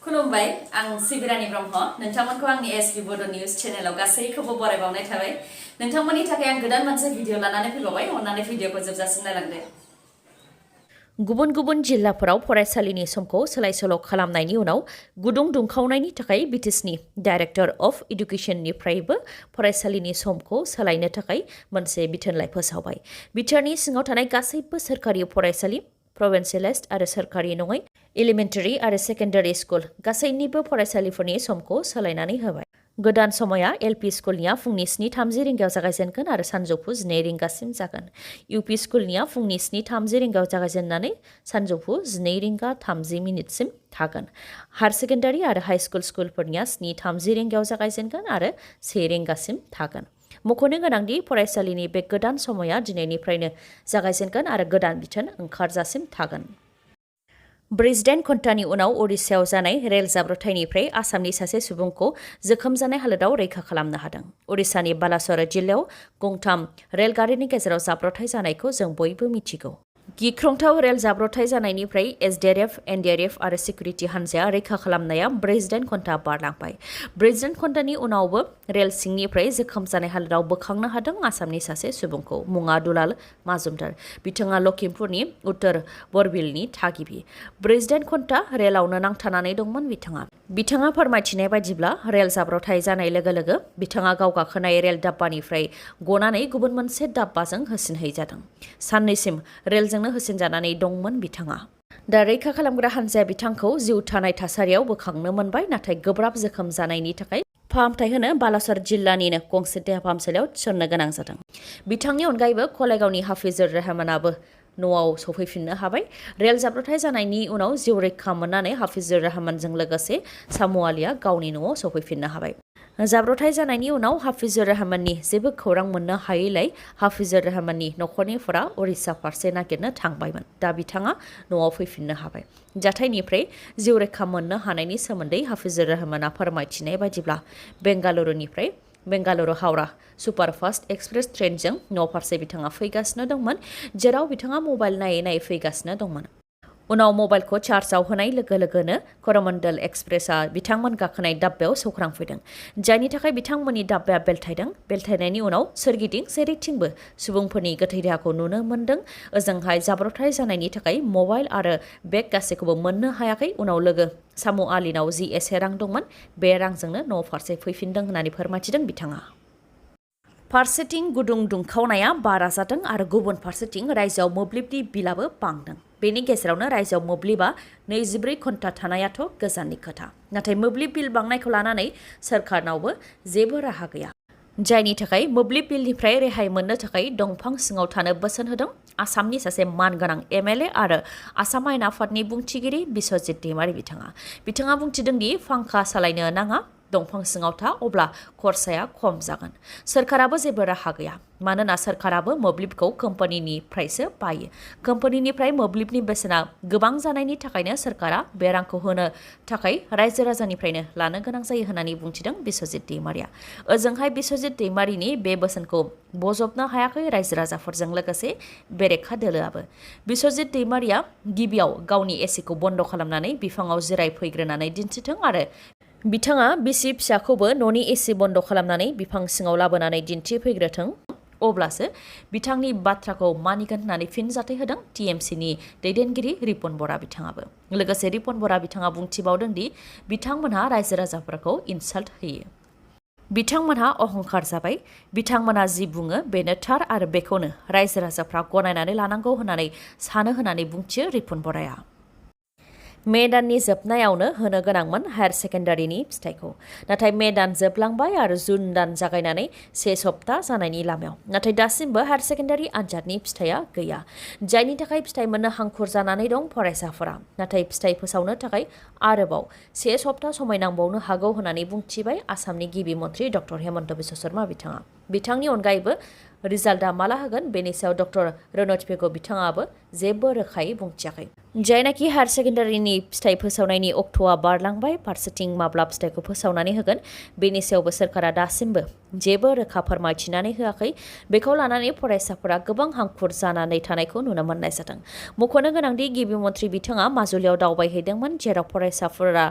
खुलुमबाय आं सिबिरानि ब्रह्म नोंथांमोनखौ आंनि SBBodo News चेनेलाव गासैखौबो बरायबावनाय थाबाय नोंथांमोननि थाखाय आं गोदान मोनसे भिडिअ लानानै फैबावबाय अन्नानै भिडिअखौ जोबजासिम नायलांदो गुबुन गुबुन जिल्लाफोराव फरायसालिनि समखौ सोलाय-सोल' खालामनायनि उनाव गुदुं दुंखावनायनि थाखाय बिटिसिनि डाइरेक्टर अफ एडुकेशननिफ्रायबो फरायसालिनि समखौ सोलायनो थाखाय मोनसे बिथोनलाइ फोसावबाय बिटिआरनि सिङाव थानाय गासैबो सोरखारि फरायसालि प्रभिन्सियेलाइज्ड आरो सोरखारि नङै एलिमेन्टारि आरो सेकेन्डारि स्कुल गासैनिबो फरायसालिफोरनि समखौ सोलायनानै होबाय गोदान समया एलपि स्कुलनिया फुंनि 7:30 रिंगायाव जागायजेनगोन आरो सानजौफु 12 रिंगासिम जागोन इउपि स्कुलनिया फुंनि 7:30 रिंगायाव जागायजेननानै सानजौफु 12 रिंगा 30 मिनिटसिम थागोन हायर सेकेन्डारि आरो हाई स्कुलफोरनिया 7:30 रिंगायाव जागायजेनगोन आरो 1 रिंगासिम थागोन मख'नो गोनांदि फरायसालिनि बे गोदान समया दिनैनिफ्रायनो जागायजेनगोन आरो गोदान बिथोन ओंखारजासिम थागोन ब्रिजडेन घन्टानि उनाव ओडिशायाव जानाय रेल जाब्रबथायनिफ्राय आसामनि सासे सुबुंखौ जोखोम जानाय हालोदाव रैखा खालामनो हादों ओडिशानि बालासर जिल्लायाव गंथाम रेलगारिनि गेजेराव जाब्रबथाय जानायखौ जों बयबो मिथिगौ गिख्रंथाव रेल जाब्रबथाय जानायनिफ्राय एसडिआरएफ एनडिआरएफ आरो सिकिउरिटि हान्जाया रैखा खालामनाया ब्रिजडेन घन्टा बारलांबाय ब्रिजडेन घन्टानि उनावबो रेल सिंनिफ्राय जोखोम जानाय हालोदाव बोखांनो हादों आसामनि सासे सुबुंखौ मुङा दुलाल माजुमदार बिथाङा लखिमपुरनि उत्तर बरबिलनि थागिबि ब्रिजडेन घन्टा रेलावनो नांथानानै दंमोन बिथाङा फोरमायथिनाय बायदिब्ला रेल जाब्रबथाय जानाय लोगो लोगो बिथाङा गाव गाखोनाय रेल डाब्बानिफ्राय गनानै गुबुन मोनसे डाब्बाजों होसिनहैजादों साननैसिम रेलजोंनो होसिनजानानै दंमोन बिथाङा दा रैखा खालामग्रा हान्जाया बिथांखौ जिउ थानाय थासारियाव बोखांनो मोनबाय नाथाय गोब्राब जोखोम जानायनि थाखाय फाहामथाय होनो बालासर जिल्लानिनो गंसे देहा फाहामसालियाव थिसननो गोनां जादों बिथांनि अनगायैबो कलाइगावनि हाफिजुर रहमानाबो न'आव सफैफिननो हाबाय रेल जाब्रबथाय जानायनि उनाव जिउ रैखा मोननानै हाफिजुर रहमानजों लोगोसे सामुआलिया गावनि न'आव सफैफिननो हाबाय जाब्रबथाय जानायनि उनाव हाफिजुर रहमाननि जेबो खौरां मोननो हायैलाय हाफिजुर रहमाननि नखरनिफोरा ओडिशा फारसे नागिरनो थांबायमोन दा बिथाङा न'आव फैफिननो हाबाय जाथायनिफ्राय जिउ रैखा मोननो हानायनि सोमोन्दै हाफिजुर रहमाना फोरमायथिनाय बायदिब्ला बेंगालुरुनिफ्राय बेंगालुरु हावड़ा सुपारफास्ट एक्सप्रेस ट्रेनजों न' फारसे बिथाङा फैगासिनो दंमोन जेराव बिथाङा मबाइल नायै नायै फैगासिनो दंमोन उनाव मबाइलखौ चार्जआव होनाय लोगो लोगोनो करमण्डल एक्सप्रेसआ बिथांमोन गाखोनाय डाब्बायाव सौख्रांफैदों जायनि थाखाय बिथांमोननि डाब्बाया बेलथायदों बेलथायनायनि उनाव सोरगिदिं जेरैथिंबो सुबुंफोरनि गोथै देहाखौ नुनो मोन्दों ओजोंहाय जाब्रबथाय जानायनि थाखाय मबाइल आरो बेग गासैखौबो मोननो हायाखै उनाव लोगो सामु आलिनाव जि एसे रां दंमोन बे रांजोंनो न' फारसे फैफिनदों होननानै फोरमायथिदों बिथाङा फारसेथिं गुदुं दुंखावनाया बारा जादों आरो गुबुन फारसेथिं रायजोआव मोब्लिबनि बिलाबो बांदों बेनि गेजेरावनो रायजोआव मोब्लिबा 24 घन्टा थानायाथ' गोजाननि खोथा नाथाय मोब्लिब बिल बांनायखौ लानानै सोरखारनावबो जेबो राहा गैया जायनि थाखाय मोब्लिब बिलनिफ्राय रेहाय मोननो थाखाय दंफां सिङाव थानो बोसोन होदों आसामनि सासे मानगोनां एमएलए आरो आसाम आयेन आफादनि बुंथिगिरि बिस्वजित दैमारी बिथाङा बुंथिदों दि फांखा सालायनो नाङा दंफां सिङाव था अब्ला खरसाया खम जागोन सोरखाराबो जेबो राहा गैया मानोना सोरखाराबो मोब्लिबखौ कम्पानिनिफ्रायसो बायो कम्पानिनिफ्राय मोब्लिबनि बेसेना गोबां जानायनि थाखायनो सोरखारा बे रांखौ होनो थाखाय रायजो राजानिफ्रायनो लानो गोनां जायो होननानै बुंथिदों बिस्वजित दैमारीया ओजोंहाय बिस्वजित दैमारीनि बे बोसोनखौ बजबनो हायाखै रायजो राजाफोरजों लोगोसे बेरेखा दोलोआबो बिस्वजित दैमारीया गिबियाव गावनि एसिखौ बन्द खालामनानै बिफाङाव जिरायफैग्रोनानै दिन्थिथों आरो बिथाङा बिसि फिसाखौबो न'नि एसि बन्द खालामनानै बिफां सिङाव लाबोनानै दिन्थिफैग्रोथों अब्लासो बिथांनि बाथ्राखौ मानिगोन होननानै फिनजाथाय होदों टिएमसिनि दैदेनगिरि रिपन बरा बिथाङाबो लोगोसे रिपन बरा बिथाङा बुंथिबावदों दि बिथांमोनहा रायजो राजाफोरखौ इनसाल्ट होयो बिथांमोनहा अहंकार जाबाय बिथांमोनहा जि बुङो बेनो थार आरो बेखौनो रायजो राजाफ्रा गनायनानै लानांगौ होननानै सानो होननानै बुंथियो रिपन बराया मे दाननि जोबनायावनो होनो गोनांमोन हायर सेकेन्डारिनि फिथाइखौ नाथाय मे दान जोबलांबाय आरो जुन दान जागायनानै 1 सप्ता जानायनि लामायाव नाथाय दासिमबो हायर सेकेन्डारि आनजादनि फिथाइया गैया जायनि थाखाय फिथाइ मोननो हांखुर जानानै दं फरायसाफोरा नाथाय फिथाइ फोसावनो थाखाय आरोबाव 1 सप्ता समय नांबावनो हागौ होननानै बुंथिबाय आसामनि गिबि मन्थ्रि डक्टर हेमन्त बिश्व शर्मा बिथाङा बिथांनि अनगायैबो रिजाल्टआ माला होगोन बेनि सायाव डक्टर रनज पेगु बिथाङाबो जेबो रोखायै बुंथियाखै। जायनाखि हायार सेकेन्डारिनि फिथाइ फोसावनायनि अक्ट'आ बारलांबाय फारसेथिं माब्ला फिथाइखौ फोसावनानै होगोन बेनि सायावबो सोरखारा दासिमबो जेबो रोखा फोरमायथिनानै होआखै। बेखौ लानानै फरायसाफोरा गोबां हांखुर जानानै थानायखौ नुनो मोननाय जादों। मख'नो गोनांदि गिबि मन्थ्रि बिथाङा माजुलियाव दावबायहैदोंमोन, जेराव फरायसाफोरा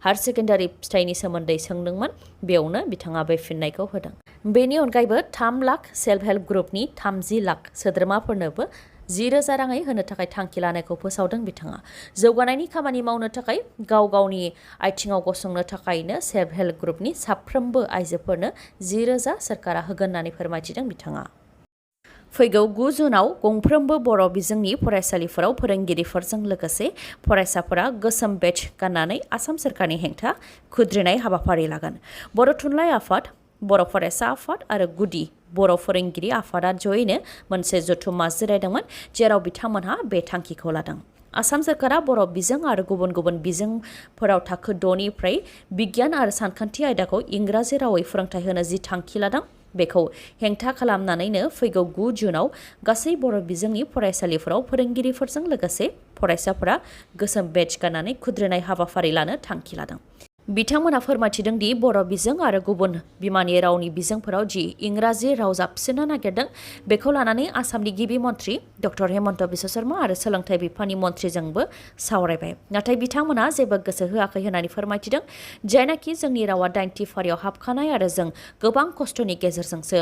हायार सेकेन्डारि फिथाइनि सोमोन्दै सोंदोंमोन। बेयावनो बिथाङा बे फिननायखौ होदों। बेनि अनगायैबो 3 लाख सेल्फ हेल्प ग्रुपनि 30 लाख सोद्रोमाफोरनोबो 10,000 राङै होनो थाखाय थांखि लानायखौ फोसावदों बिथाङा। जौगानायनि खामानि मावनो थाखाय गाव गावनि आथिङाव गसंनो थाखायनो सेल्फ हेल्प ग्रुपनि साफ्रोमबो आइजोफोरनो 10,000 सोरखारा होगोन होननानै फोरमायथिदों बिथाङा। फैगौ 9 जुनाव गंफ्रोमबो बर' बिजोंनि फरायसालिफोराव फोरोंगिरिफोरजों लोगोसे फरायसाफोरा गोसोम बेज गाननानै आसाम सोरखारनि हेंथा खुद्रिनाय हाबाफारि लागोन। बर' थुनलाइ आफाद, बर' फरायसा आफाद आरो गुदि बर' फोरोंगिरि आफादा जयैनो मोनसे जथुम्मा जिरायदोंमोन, जेराव बिथांमोनहा बे थांखिखौ लादों। आसाम सोरखारा बर' बिजों आरो गुबुन गुबुन बिजोंफोराव थाखो 6 निफ्राय बिगियान आरो सानखान्थि आयदाखौ इंराजि रावै फोरोंथाय होनो जि थांखि लादों बेखौ हेंथा खालामनानैनो फैगौ 9 जुनाव गासै बर' बिजोंनि फरायसालिफोराव फोरोंगिरिफोरजों लोगोसे फरायसाफोरा गोसोम बेज गाननानै खुद्रिनाय हाबाफारि लानो थांखि लादों। बिथांमोना फोरमायथिदों दि बर' बिजों आरो गुबुन बिमानि रावनि बिजोंफोराव जि इंराजि राव जाबसिननो नागिरदों बेखौ लानानै आसामनि गिबि मन्थ्रि डक्टर हेमन्त बिश्व शर्मा आरो सोलोंथाइ बिफाननि मन्थ्रिजोंबो सावरायबाय। नाथाय बिथांमोना जेबो गोसो होआखै होननानै फोरमायथिदों। जायनाखि जोंनि रावा 90 फारियाव हाबखानाय आरो जों गोबां खस्थ'नि गेजेरजोंसो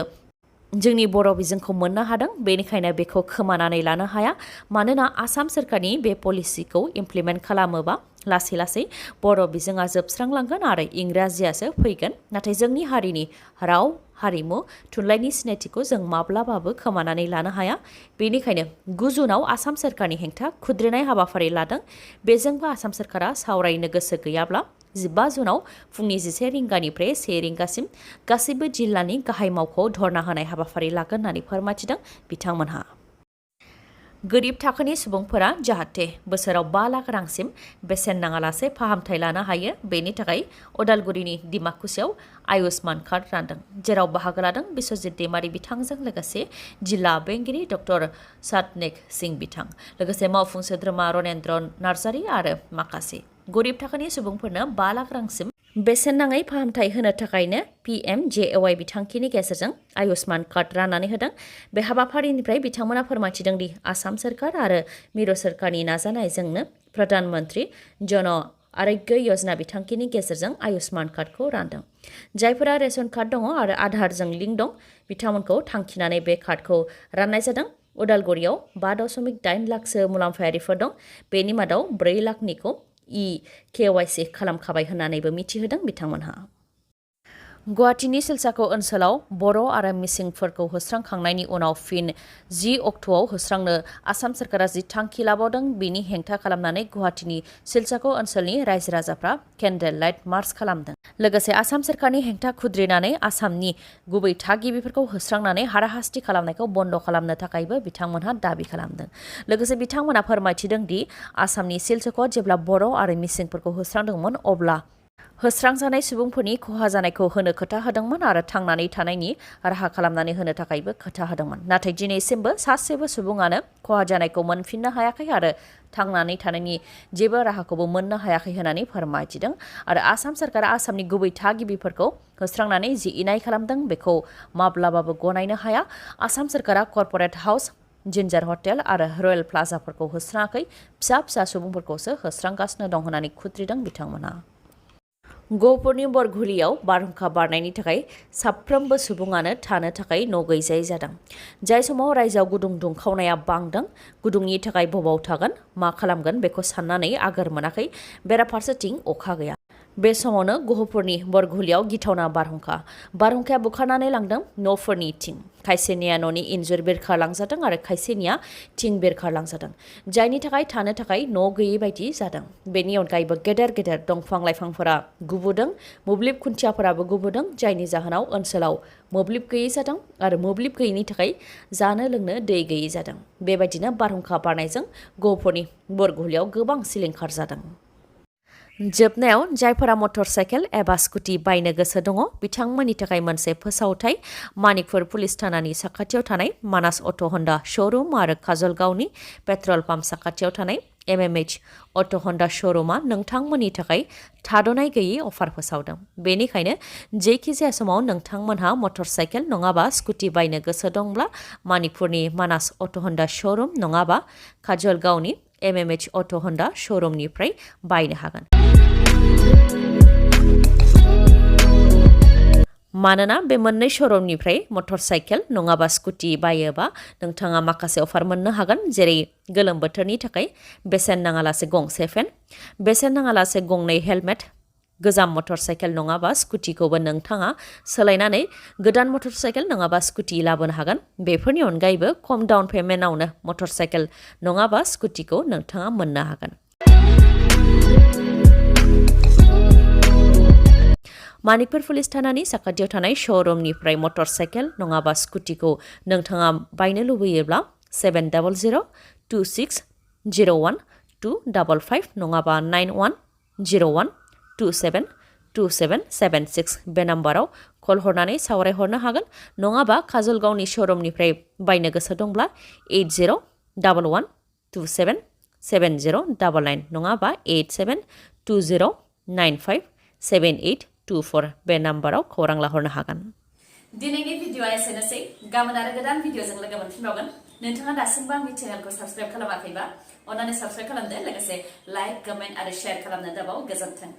जोंनि बर' बिजोंखौ मोननो हादों, बेनिखायनो बेखौ खोमानानै लानो हाया। मानोना आसाम सोरखारनि बे पलिसिखौ इमप्लिमेन्ट खालामोबा लासै लासै बर' बिजोङा जोबस्रांलांगोन आरो इंराजियासो फैगोन। नाथाय जोंनि हारिनि राव, हारिमु, थुनलाइनि सिनायथिखौ जों माब्लाबाबो खोमानानै लानो हाया। बेनिखायनो 9 जुनाव आसाम सोरखारनि हेंथा खुद्रिनाय हाबाफारि लादों। बेजोंबो आसाम सोरखारा सावरायनो गोसो गैयाब्ला 15 जुनाव फुंनि 11 रिंगानिफ्राय 1 रिंगासिम गासैबो जिल्लानि गाहाय मावख'आव धर्ना होनाय हाबाफारि लागोन होननानै फोरमायथिदों बिथांमोनहा। गोरिब थाखोनि सुबुंफोरा जाहाथे बोसोराव 5 लाख रांसिम बेसेन नाङालासे फाहामथाय लानो हायो, बेनि थाखाय उदालगुरिनि डिमाकुसियाव आयुष्मान कार्ड रानदों, जेराव बाहागो लादों बिस्वजित दैमारी बिथांजों लोगोसे जिल्ला बेंगिरि डक्टर सातनेक सिंह बिथां, लोगोसे मावफुं सोद्रोमा रनेन्द्र नार्जारी आरो माखासे। गोरिब थाखोनि सुबुंफोरनो 5 लाख रांसिम बेसेन नाङै फाहामथाय होनो थाखायनो PMJAY बिथांखिनि गेजेरजों आयुष्मान कार्ड राननानै होदों। बे हाबाफारिनिफ्राय बिथांमोना फोरमायथिदों दि आसाम सोरखार आरो मिरु सोरखारनि नाजानायजोंनो प्रधान मन्त्रि जन आर'ग्य योजना बिथांखिनि गेजेरजों आयुष्मान कार्डखौ रानदों। जायफोरा रेशन कार्ड दङ आरो आधारजों लिंक दं बिथांमोनखौ थांखिनानै बे कार्डखौ राननाय जादों। उदालगुरियाव 5.8 लाखसो मुलाम्फायारिफोर दं। बेनि मादाव 4 लाखनिखौ KYC खालामखाबाय होननानैबो मिथिहोदों बिथांमोनहा। गुवाहाटीनि सिलसाखौ ओनसोलाव बर' आरो मिसिंफोरखौ होस्रांखांनायनि उनाव फिन 10 अक्ट'आव होस्रांनो आसाम सोरखारा जि थांखि लाबावदों बेनि हेंथा खालामनानै गुवाहाटीनि सिलसाखौ ओनसोलनि रायजो राजाफ्रा केन्डेल लाइट मार्च खालामदों। लोगोसे आसाम सोरखारनि हेंथा खुद्रिनानै आसामनि गुबै थागिबिफोरखौ होस्रांनानै हाराहास्ति खालामनायखौ बन्द' खालामनो थाखायबो बिथांमोनहा दाबि खालामदों। लोगोसे बिथांमोनहा फोरमायथिदों दि आसामनि सिलसाखौ जेब्ला बर' आरो मिसिंफोरखौ होस्रांदोंमोन अब्ला होस्रांजानाय सुबुंफोरनि खहा जानायखौ होनो खोथा होदोंमोन आरो थांनानै थानायनि राहा खालामनानै होनो थाखायबो खोथा होदोंमोन। नाथाय दिनैसिमबो सासेबो सुबुङानो खहा जानायखौ मोनफिननो हायाखै आरो थांनानै थानायनि जेबो राहाखौबो मोननो हायाखै होननानै फोरमायथिदों। आरो आसाम सोरखारा आसामनि गुबै थागिबिफोरखौ होस्रांनानै जि इनाय खालामदों बेखौ माब्लाबाबो गनायनो हाया। आसाम सोरखारा कर्परेट हाउस, जिन्जार हटेल आरो रयेल प्लाजाफोरखौ होस्राङाखै, फिसा फिसा सुबुंफोरखौसो होस्रांगासिनो दं होननानै खुद्रिदों बिथांमोनहा। गहपुरनि बरघुलियाव बारहुंखा बारनायनि थाखाय साफ्रोमबो सुबुङानो थानो थाखाय न' गैजायै जादों। जाय समाव रायजोआव गुदुं दुंखावनाया बांदों, गुदुंनि थाखाय बबाव थागोन, मा खालामगोन बेखौ साननानै आगोर मोनाखै। बेराफारसेथिं अखा गैया। बे समावनो गहपुरनि बरघुलियाव गिथावना बारहुंखाया बुखारनानै लांदों न'फोरनि थिं। खायसेनिया न'नि इन्जुर बिरखारलांजादों आरो खायसेनिया थिं बिरखारलांजादों, जायनि थाखाय थानो थाखाय न' गैयै बायदि जादों। बेनि अनगायैबो गेदेर गेदेर दंफां लाइफांफोरा गुबुदों, मोब्लिब खुन्थियाफोराबो गुबुदों, जायनि जाहोनाव ओनसोलाव मोब्लिब गैयै जादों आरो मोब्लिब गैयैनि थाखाय जानो लोंनो दै गैयै जादों। बेबायदिनो बारहुंखा बारनायजों गहपुरनि बरघुलियाव गोबां सिलिंखार जादों। जोबनायाव जायफोरा मटरसाइकेल एबा स्कुटि बायनो गोसो दङ बिथांमोननि थाखाय मोनसे फोसावथाय मानिकपुर पुलिस थानानि साखाथियाव थानाय मानास अट' हन्डा श'रुम आरो काजलगावनि पेट्रल पाम्प साखाथियाव थानाय MMH अट' हन्डा श'रुमा नोंथांमोननि थाखाय थाद'नाय गैयै अफार फोसावदों। बेनिखायनो जेखि जाया समाव नोंथांमोनहा मटरसाइकेल नङाबा स्कुटि बायनो गोसो दंब्ला मानिकपुरनि मानास अट' हन्डा श'रुम नङाबा काजलगावनि MMH अट' हन्डा श'रुमनिफ्राय बायनो हागोन। मानोना बे मोननै श'रुमनिफ्राय मटरसाइकेल नङाबा स्कुटि बायोबा नोंथाङा माखासे अफार मोननो हागोन, जेरै गोलोम बोथोरनि थाखाय बेसेन नाङालासे गंसे फेन, बेसेन नाङालासे गंनै हेलमेट, गोजाम मटरसाइकेल नङाबा स्कुटिखौबो नोंथाङा सोलायनानै गोदान मटरसाइकेल नङाबा स्कुटि लाबोनो हागोन। बेफोरनि अनगायैबो खम डाउन पेमेन्टआवनो मटरसाइकेल नङाबा स्कुटिखौ नोंथाङा मोननो हागोन। मानिकपुर पुलिस थानानि साखाथियाव थानाय श'रुमनिफ्राय मटरसाइकेल नङाबा स्कुटिखौ नोंथाङा बायनो लुबैयोब्ला 7026012555 नङाबा 9101272776 बे नाम्बाराव कल हरनानै सावरायहरनो हागोन। नङाबा काजलगावनि श'रुमनिफ्राय बायनो गोसो दंब्ला 8011277099 नङाबा 8720957824 बे नाम्बाराव खौरां लाहरनो हागोन। दिनैनि भिडिअआ एसेनोसै। गाबोन आरो गोदान भिडिअजों लोगो मोनफिनबावगोन। नोंथाङा दासिमबो आंनि चेनेलखौ साबस्क्राइब खालामाखैबा अन्नानै साबस्क्राइब खालामदो, लोगोसे लाइक, कमेन्ट आरो शेयार खालामनो दाबाव। गोजोन्थों।